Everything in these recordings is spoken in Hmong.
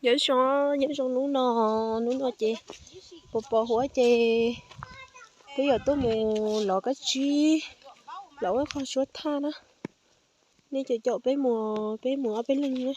Nyob zoo, nyob zoo hnub no, hnub no ces pos pos huab ces peb yuav tuaj mus lov kab tsib, lov ua qhov suab thaj na. Nej caum caum peb mus, peb mus ob peb leeg na.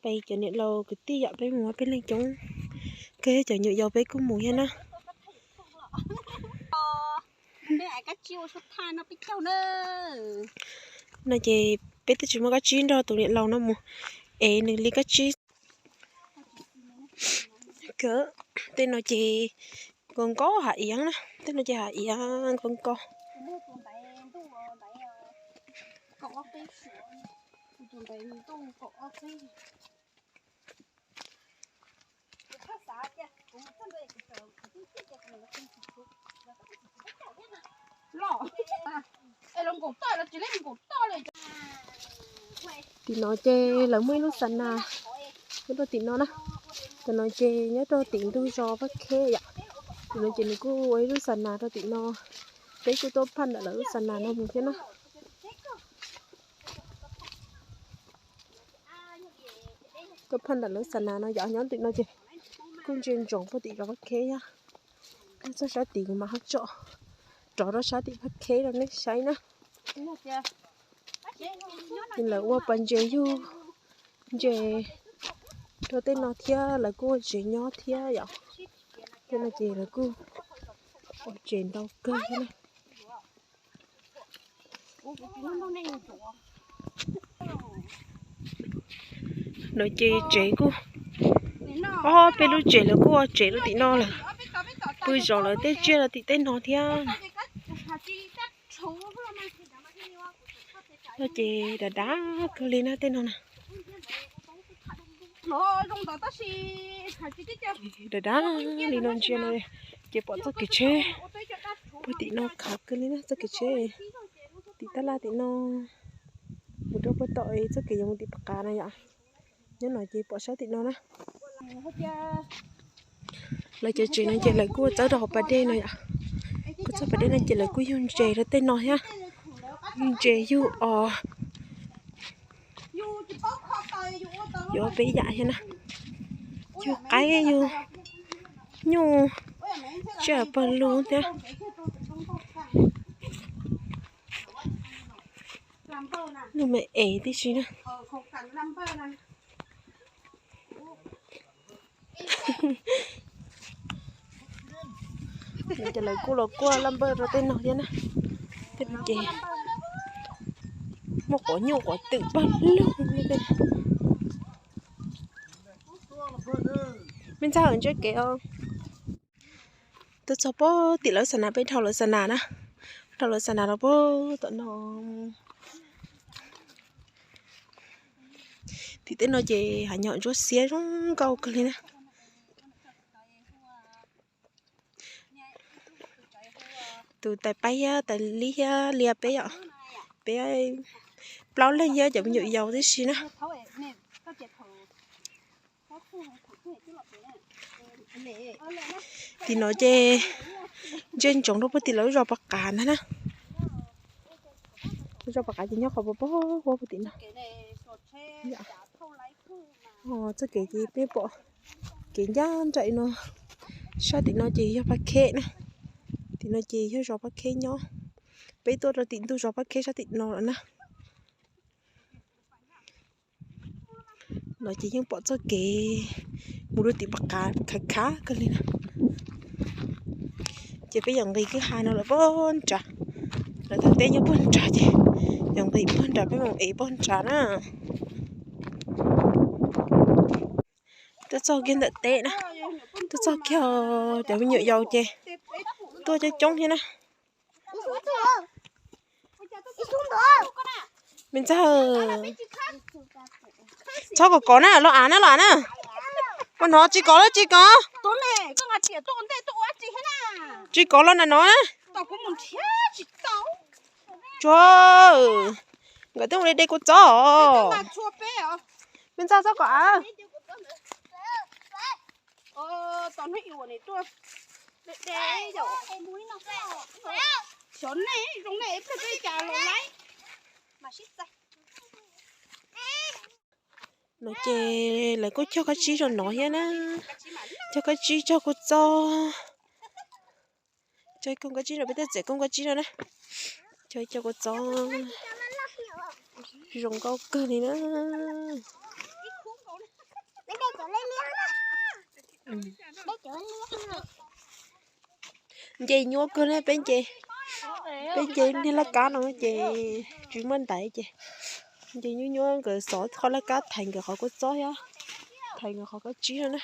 Peb cov niam laus kwv tij yom, peb mus ob peb leeg coob kawg, cov nyuam yaus peb kuj mus thiab na. No ces peb twb tsis muaj kab tsib nrog tus niam laus no mus ev nws li kab tsib. Tej no ces nkaus nkaus hav iav na, tej no ces hav iav nkaus nkaus. Tim no ces lawv muaj ib lub xa nas nyob rau tim no na. Cov no ces nyob rau tim ntug zos Paj Kheb yom. Tim no ces nws kuj ua ib lub xa nas rau tim no. Peb kuj tuaj phaj ntawm lawv lub xa nas no mus thiab na. Tuaj phaj ntawm lawv xa nas no yom, nyob tim no ces kuj ntsia ntsoov puag tim zos Paj Kheb thiab. Txog sab tid kuv mam ho tsom rov rau sab tim Paj Kheb rau nej saib na. Ces lawv ua pas ntses yug ntses rau tej no thiab, lawv kuj ua tsev nyob thiab yom. Tej no ces lawv kuj ua tsev ntau kawg thiab na. No ces tsev kuj, ob peb lub tsev lawv kuj ua tsev rau tim no lawm. Pw zov lawv tej tsiaj rau tim tej no thiab. No ces dav dav kawg li na tej no na. Dav dav li no ntsia no ces pom txoj kev tsheb puag tim no khav kawg li na, txoj kev tsheb tim tab laj tim no mus rau puag tom txoj kev yuav mus tim Pas Qav na yom. Nyob no ces pom sab tim no na. Lawv cov tsev no ces lawv kuj txawb rau hauv pas dej no yom. Kuj txog pas dej no ces lawv kuj yug ntses rau tej no thiab. Yug ntses yug os, yuav peb yam thiab na. Yug qaib yug nyuj, tsiaj pawg lug thiab. Lub me es tib si na. Ces lawv kuj los kuaj laj npawj rau tej no thiab na. Tej no ces muaj quav nyuj quav twm pawg lug li tej. Me ntxhais ntsia kev os. Tuaj txog puag tim lawv xa nas, peb dhau lawv xa nas na. Dhau lawv xa nas rau puag tom no. Tim tej no ces hav nyom ntsuab xiab zoo nkauj kawg li na. Tus tais paib thiab tais lib thiab lia peb yom, peb plaub leeg thiab cov me nyuam yaus tib si na. Tim no ces ntsia ntsoov rau puag tim lawv lub zos Pas Qav ntag na. Lub zos Pas Qav ces nyob qhov puag puag puag tim no. Txoj kev ces peb pom kev ncaj nraim no, sab tim no ces yog Paj Kheb na. Tim no ces yog zos Paj Kheb nyob. Peb tuaj rau tim ntug zos Paj Kheb sab tim no lawm na. No ces yeej pom txoj kev mus rau tim Pas Qav khav khav kawg li na. Ces peb yuav nqis kwj ha no lawm puag nrad, lawv thaum teb nyob puag nrad ces yuav nqis puag nrad peb mus ev puag nrad na. Tuaj txog kiag ntawm teb na, tuaj txog kiag cov me nyuam yaus ces tuaj coob coob thiab na. Me ntxawg, txhob kom kov na, los av na, los av na. Ua no tsis kov los tsis kov. Tsis kov los na no. Tsuag, nkawd twb mus de de kua txob. Me ntxawg txhob kom av. No ces lawv kuj cog kab tsib rau no thiab na. Cog kab tsib, cog kua txob. Cog kooj kab tsib rau peb tej txiv kooj kab tsib rau na. Cog cog kua txob zoo nkauj kawg li na. Nce nyuaj kawg na, peb nce, peb nce niag laj kab no ces tsis muaj ntaiv ces nce nyuaj nyuaj, nkawd xov qhov laj kab thaiv nkawd qhov kua txob thiab thaiv nkawd qhov kab tsib na.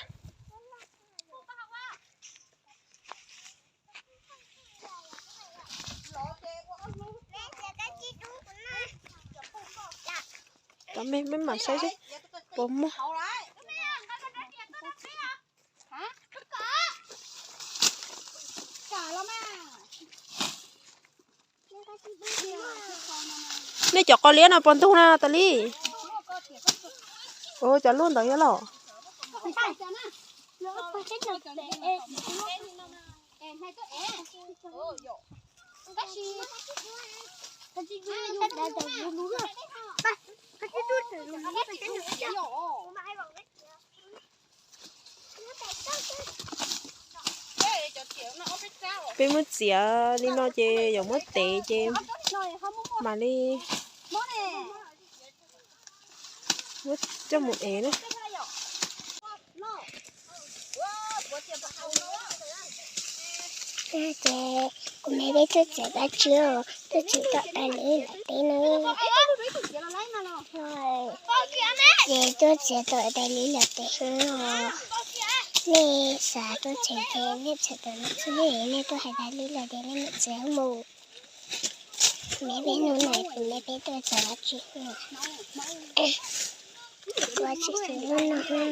Cov me, me mam saib seb puas muaj. Nej cov qos liab no puas ntug na tas li? Ua cov luaj ntawd yog los? Peb muab txiav li no ces yuav muab tev ces mam li muab coj mus ev na. Ces kuv me peb tuaj txiav kab tsib, tuaj txiav tom tais li lawm teb na. Ces tuaj txiav tom tais li lawm teb no. Nej xav tuaj txiav ces nej txiav tom no xwb, nej tuaj hais tais li lawm ces nej mam txiav mus. Me peb hnub no kuv me peb tuaj txiav kab tsib, tuaj txiav xwb lub no.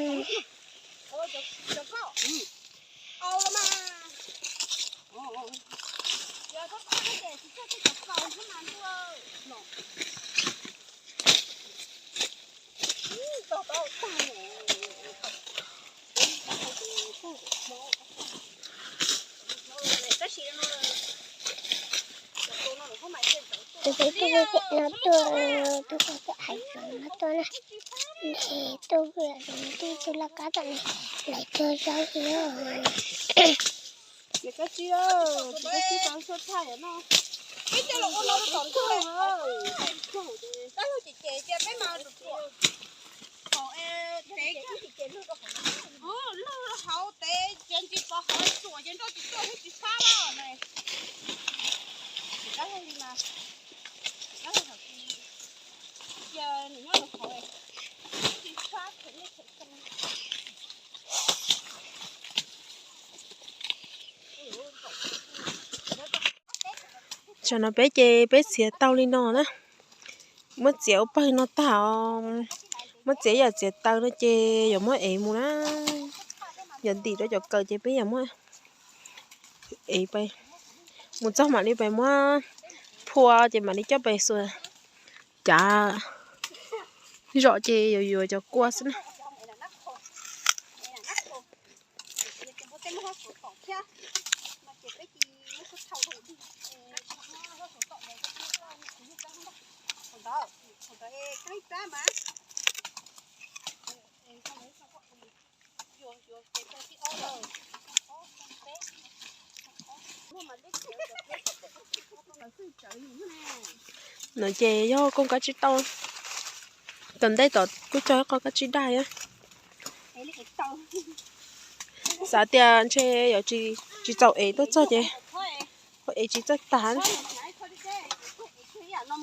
Tus peb tuaj pem no tuaj, tuaj pem hais cov no tuaj na. Nws tuaj, nws tuaj laj kab tom no, lawv cog zaub thiab. Ces kab tsib, ces kab tsib tau xyuaj thaj yom no. Peb coj los ua no rau tom ntuj, tab lug ces ces cia peb mas rau txuas. Hauv tev, lug hauv tev ces ntsis pov hauv txuas ces nroj tsis tuaj thiab tsis fab lawm ne. Tsis kab li mas, tsis kab li hauv tsis, cia nws nyob rau hauv tsis fab kheev nej kheev tau. Tsam no peb ces peb txiav tau li no na. Muab txiav ua pawg no tag, muab txiav yam txiav taws no ces yuav muab ev mus na. Yuav ntim rau cov kawm ces peb yuav muab ev pais, mus txog mam li pais muab phua ces mam li coj pais xuas cav zom ces yuav yuav cov kua xwb na. No ces yog kooj kab tsib tau, tom ntej tom kuj cog ib qho kab tsib daj thiab. Xav tias ntshe yuav tsis txaus ev tuaj txog ces ev tsis txawj tag. Tsis yog, lawv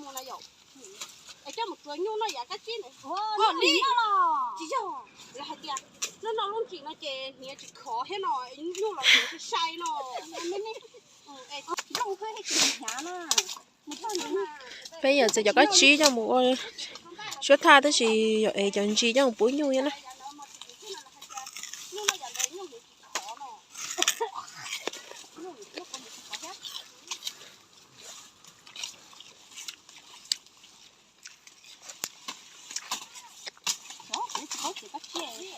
hais tias lub no lub ntsis no ces hniav tsis khov thiab no, nyuj los hniav sai sai no. Peb yuav txiav cov kab tsib coj mus ua suab thaj tab sis yuav ev cov ntsis coj mus pub nyuj thiab na.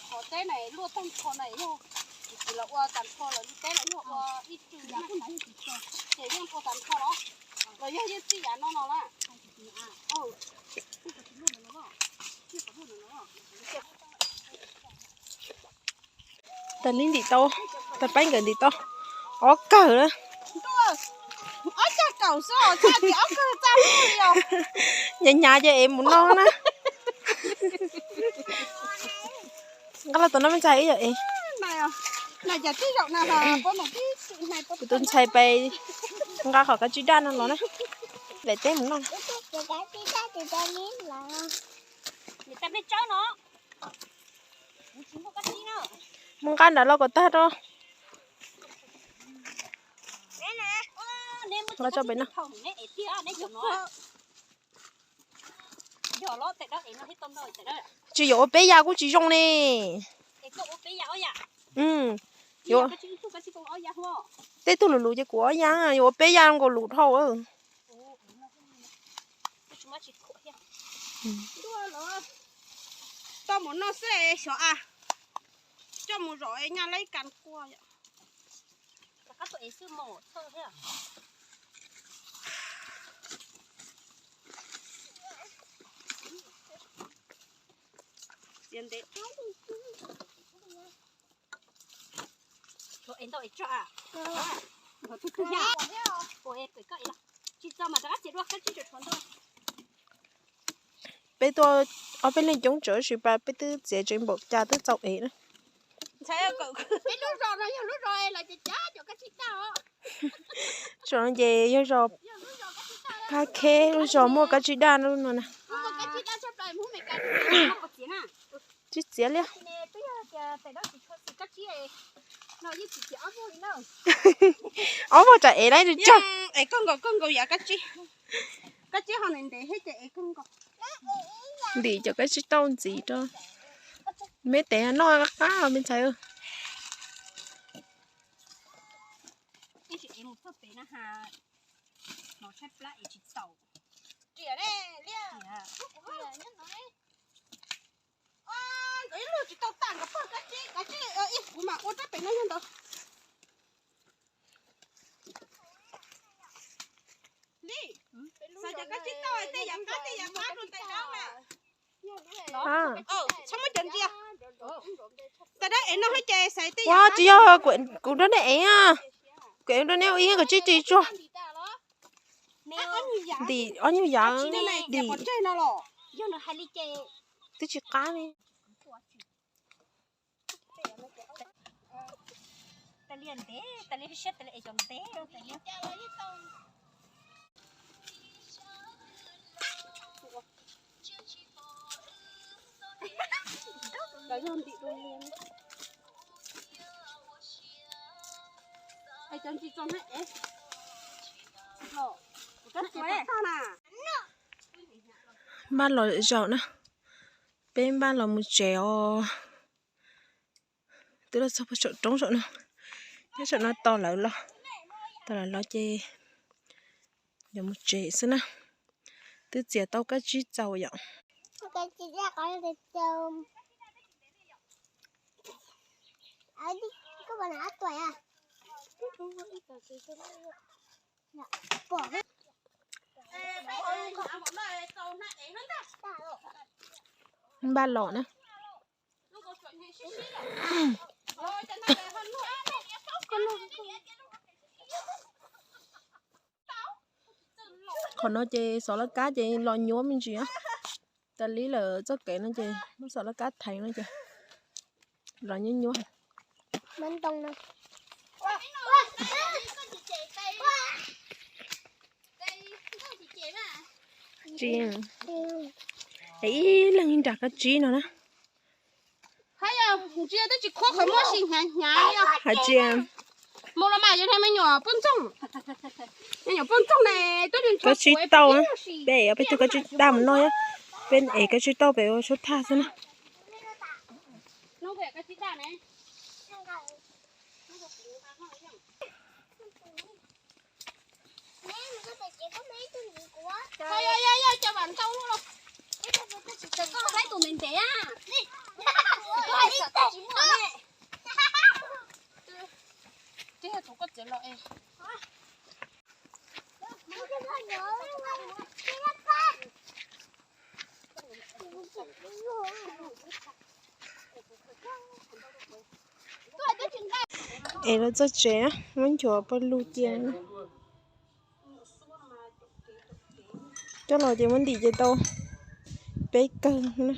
Qhov teb na luaj tag nrho na yog, tsis los ua tag nrho lawm, lub teb los yog ua ib tsum yam, ces yeej ua tag nrho los, los yog yeej txij yam no no na. Tas li ntim tau, tas paib nkawd ntim tau ob kawm na. Hnyav hnyav ces ev mus noj na. Nqa los tom no me ntxhais wb yuav ev. Kuv tus ntxhais pais nqa qhov kab tsib daj no los na, daim teb mus noj. Mus nqa nrad los kom tag tso. Nqa tso pem no. Tsis yuav ua peb ya kuj tsis zoo ne. Tej tug luv luv ces kuv ob ya, yuav ua peb ya nkaus luv dhau. Tau mus noj xwb xyov a, coj mus zom nyaj laib kas kua. Peb tuaj ob peb leeg coob tsawv sis pas peb twb txiav tsev npaum cas twb txaus ev na. Zos no ces yog zos Phab Kheb, lub zos muaj kab tsib daj no na. Tsis txiav li. Ob muag tsam ev lawm. Ntim cov kab tsib taug ntxiv rau me tes noj qab qab me ntxhais. Ua tsis yog, kuv rau nej ev, kuv rau nej ua ib kom tsib ris tsuag. Ntim ob nyuag yav, ntim twb tsis qab li. Npaj los zaum na, peb npaj los mus tsev os. Twb los txog puag saum roob saum no, nyob saum no tos lawv los, tos lawv los ces yuav mus tsev xwb na. Twb txiav tau kab tsib txaus yom. Npaj los na. Qhov no ces xov laj kab ces los nyuaj me ntsis. Tas li lawm txoj kev no ces muab xov laj kab theev no ces los nyuaj nyuaj. Ib leeg nram kab tsib no na. Hais yog ntsia twb tsis khuab qhov muag si hnyav hnyav li os. Hais tsis mus los mas yog me nyuam poj ntxoog. Me nyuam poj ntxoog ne, twb kab tsib tauj, peb ev peb tug kab tsib daj mus noj, peb ev kab tsib tauj pem ua suab thaj xwb na. Es lawv txoj tsev na, muab nchuav pawg lug cia na. Coj los ces muab ntim ces tau peb kawg na.